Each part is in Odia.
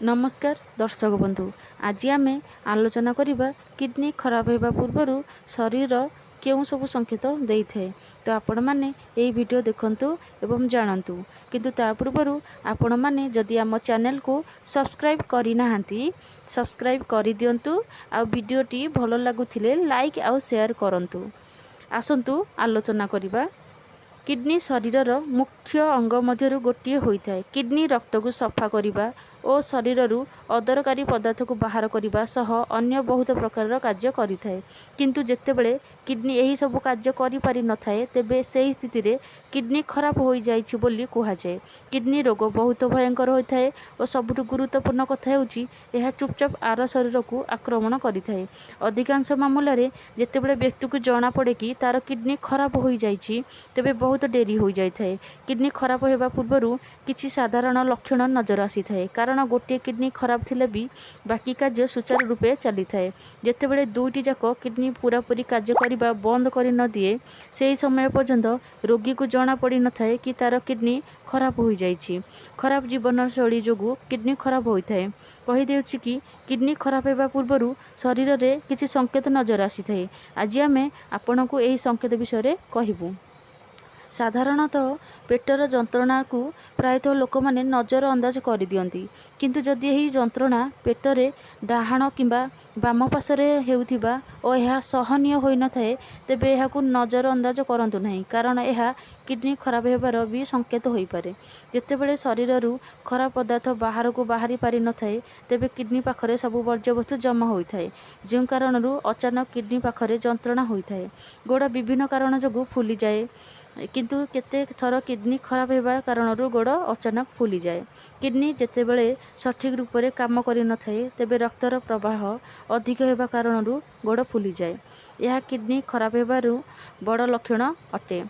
ନମସ୍କାର ଦର୍ଶକ ବନ୍ଧୁ, ଆଜି ଆମେ ଆଲୋଚନା କରିବା କିଡ଼ନୀ ଖରାପ ହେବା ପୂର୍ବରୁ ଶରୀର କେଉଁ ସବୁ ସଂକେତ ଦେଇଥାଏ। ତ ଆପଣମାନେ ଏହି ଭିଡ଼ିଓ ଦେଖନ୍ତୁ ଏବଂ ଜାଣନ୍ତୁ। କିନ୍ତୁ ତା ପୂର୍ବରୁ ଆପଣମାନେ ଯଦି ଆମ ଚ୍ୟାନେଲକୁ ସବସ୍କ୍ରାଇବ୍ କରିନାହାନ୍ତି, ସବସ୍କ୍ରାଇବ୍ କରିଦିଅନ୍ତୁ ଆଉ ଭିଡ଼ିଓଟି ଭଲ ଲାଗୁଥିଲେ ଲାଇକ୍ ଆଉ ସେୟାର କରନ୍ତୁ। ଆସନ୍ତୁ ଆଲୋଚନା କରିବା। କିଡ଼ନୀ ଶରୀରର ମୁଖ୍ୟ ଅଙ୍ଗ ମଧ୍ୟରୁ ଗୋଟିଏ ହୋଇଥାଏ। କିଡ଼ନୀ ରକ୍ତକୁ ସଫା କରିବା ଓ ଶରୀରରୁ ଅଦରକାରୀ ପଦାର୍ଥକୁ ବାହାର କରିବା ସହ ଅନ୍ୟ ବହୁତ ପ୍ରକାରର କାର୍ଯ୍ୟ କରିଥାଏ। କିନ୍ତୁ ଯେତେବେଳେ କିଡ଼ନୀ ଏହି ସବୁ କାର୍ଯ୍ୟ କରିପାରିନଥାଏ, ତେବେ ସେହି ସ୍ଥିତିରେ କିଡ଼ନୀ ଖରାପ ହୋଇଯାଇଛି ବୋଲି କୁହାଯାଏ। କିଡ଼ନୀ ରୋଗ ବହୁତ ଭୟଙ୍କର ହୋଇଥାଏ ଓ ସବୁଠୁ ଗୁରୁତ୍ୱପୂର୍ଣ୍ଣ କଥା ହେଉଛି, ଏହା ଚୁପଚାପ ଆର ଶରୀରକୁ ଆକ୍ରମଣ କରିଥାଏ। ଅଧିକାଂଶ ମାମଲାରେ ଯେତେବେଳେ ବ୍ୟକ୍ତିକୁ ଜଣାପଡ଼େ କି ତା'ର କିଡ଼ନୀ ଖରାପ ହୋଇଯାଇଛି, ତେବେ ବହୁତ ଡେରି ହୋଇଯାଇଥାଏ। କିଡ଼ନୀ ଖରାପ ହେବା ପୂର୍ବରୁ କିଛି ସାଧାରଣ ଲକ୍ଷଣ ନଜର ଆସିଥାଏ, କାରଣ ଗୋଟିଏ କିଡ଼ନୀ ଖରାପ ଥିଲେ ବି ବାକି କାର୍ଯ୍ୟ ସୁଚାରୁ ରୂପେ ଚାଲିଥାଏ। ଯେତେବେଳେ ଦୁଇଟି ଯାକ କିଡ଼ନୀ ପୂରାପୂରି କାର୍ଯ୍ୟ କରିବା ବନ୍ଦ କରିନଦିଏ, ସେହି ସମୟ ପର୍ଯ୍ୟନ୍ତ ରୋଗୀକୁ ଜଣାପଡ଼ିନଥାଏ କି ତା'ର କିଡ଼ନୀ ଖରାପ ହୋଇଯାଇଛି। ଖରାପ ଜୀବନଶୈଳୀ ଯୋଗୁଁ କିଡ଼ନୀ ଖରାପ ହୋଇଥାଏ। କହିଦେଉଛି କି କିଡ଼ନୀ ଖରାପ ହେବା ପୂର୍ବରୁ ଶରୀରରେ କିଛି ସଂକେତ ନଜର ଆସିଥାଏ। ଆଜି ଆମେ ଆପଣଙ୍କୁ ଏହି ସଂକେତ ବିଷୟରେ କହିବୁ। ସାଧାରଣତଃ ପେଟର ଯନ୍ତ୍ରଣାକୁ ପ୍ରାୟତଃ ଲୋକମାନେ ନଜର ଅନ୍ଦାଜ କରିଦିଅନ୍ତି। କିନ୍ତୁ ଯଦି ଏହି ଯନ୍ତ୍ରଣା ପେଟରେ ଡାହାଣ କିମ୍ବା ବାମ ପାର୍ଶ୍ୱରେ ହେଉଥିବା ଓ ଏହା ସହନୀୟ ହୋଇନଥାଏ, ତେବେ ଏହାକୁ ନଜର ଅନ୍ଦାଜ କରନ୍ତୁ ନାହିଁ, କାରଣ ଏହା କିଡ଼ନୀ ଖରାପ ହେବାର ବି ସଂକେତ ହୋଇପାରେ। ଯେତେବେଳେ ଶରୀରରୁ ଖରାପ ପଦାର୍ଥ ବାହାରକୁ ବାହାରି ପାରିନଥାଏ, ତେବେ କିଡ଼ନୀ ପାଖରେ ସବୁ ବର୍ଜ୍ୟବସ୍ତୁ ଜମା ହୋଇଥାଏ, ଯେଉଁ କାରଣରୁ ଅଚାନକ କିଡ଼ନୀ ପାଖରେ ଯନ୍ତ୍ରଣା ହୋଇଥାଏ। ଗୋଡ଼ ବିଭିନ୍ନ କାରଣ ଯୋଗୁଁ ଫୁଲିଯାଏ, କିନ୍ତୁ କେତେ ଥର କିଡ଼ନୀ ଖରାପ ହେବା କାରଣରୁ ଗୋଡ଼ ଅଚାନକ ଫୁଲିଯାଏ। କିଡ଼ନୀ ଯେତେବେଳେ ସଠିକ୍ ରୂପରେ କାମ କରିନଥାଏ, ତେବେ ରକ୍ତର ପ୍ରବାହ ଅଧିକ ହେବା କାରଣରୁ ଗୋଡ଼ ଫୁଲିଯାଏ। ଏହା କିଡ଼ନୀ ଖରାପ ହେବାରୁ ବଡ଼ ଲକ୍ଷଣ ଅଟେ।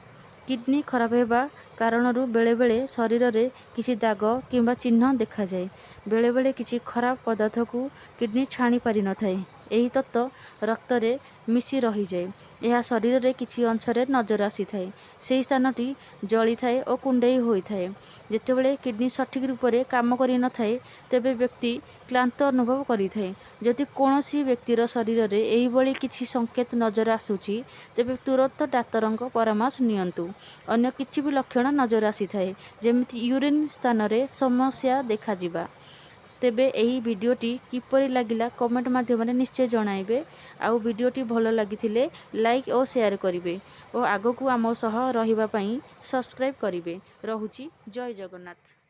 କିଡ଼ନୀ ଖରାପ ହେବା କାରଣରୁ ବେଳେବେଳେ ଶରୀରରେ କିଛି ଦାଗ କିମ୍ବା ଚିହ୍ନ ଦେଖାଯାଏ। ବେଳେବେଳେ କିଛି ଖରାପ ପଦାର୍ଥକୁ କିଡ଼ନୀ ଛାଣି ପାରିନଥାଏ। ଏହି ତତ୍ତ୍ୱ ରକ୍ତରେ ମିଶି ରହିଯାଏ। ଏହା ଶରୀରରେ କିଛି ଅଂଶରେ ନଜର ଆସିଥାଏ। ସେହି ସ୍ଥାନଟି ଜଳିଥାଏ ଓ କୁଣ୍ଡେଇ ହୋଇଥାଏ। ଯେତେବେଳେ କିଡ଼ନୀ ସଠିକ୍ ରୂପରେ କାମ କରିନଥାଏ, ତେବେ ବ୍ୟକ୍ତି କ୍ଳାନ୍ତ ଅନୁଭବ କରିଥାଏ। ଯଦି କୌଣସି ବ୍ୟକ୍ତିର ଶରୀରରେ ଏହିଭଳି କିଛି ସଂକେତ ନଜର ଆସୁଛି, ତେବେ ତୁରନ୍ତ ଡାକ୍ତରଙ୍କ ପରାମର୍ଶ ନିଅନ୍ତୁ। ଅନ୍ୟ କିଛି ବି ଲକ୍ଷଣ ନଜର ଆସିଥାଏ, ଯେମିତି ୟୁରିନ୍ ସ୍ଥାନରେ ସମସ୍ୟା ଦେଖାଯିବା। ତେବେ ଏହି ଭିଡ଼ିଓଟି କିପରି ଲାଗିଲା, କମେଣ୍ଟ ମାଧ୍ୟମରେ ନିଶ୍ଚୟ ଜଣାଇବେ। ଆଉ ଭିଡ଼ିଓଟି ଭଲ ଲାଗିଥିଲେ ଲାଇକ୍ ଓ ସେୟାର କରିବେ ଓ ଆଗକୁ ଆମ ସହ ରହିବା ପାଇଁ ସବସ୍କ୍ରାଇବ୍ କରିବେ। ରହୁଛି, ଜୟ ଜଗନ୍ନାଥ।